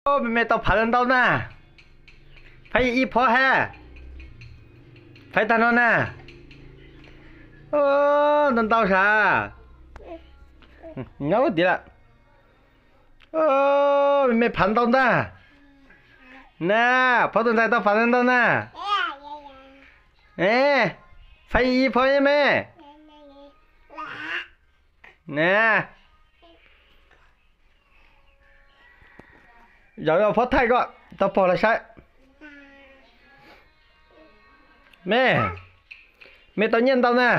Me me tau phav ntau na. Phav ib phob hab. Phav tag no na. Ntau ntau sav. Nyob tiag lawm. Me me phav ntau ntag. Na, phob tus ntxhais tau phav ntau na. Phav ib phob me. Na. Zaum no phob thaij koj tau pog los saib. Me, me tau nyiaj ntau na.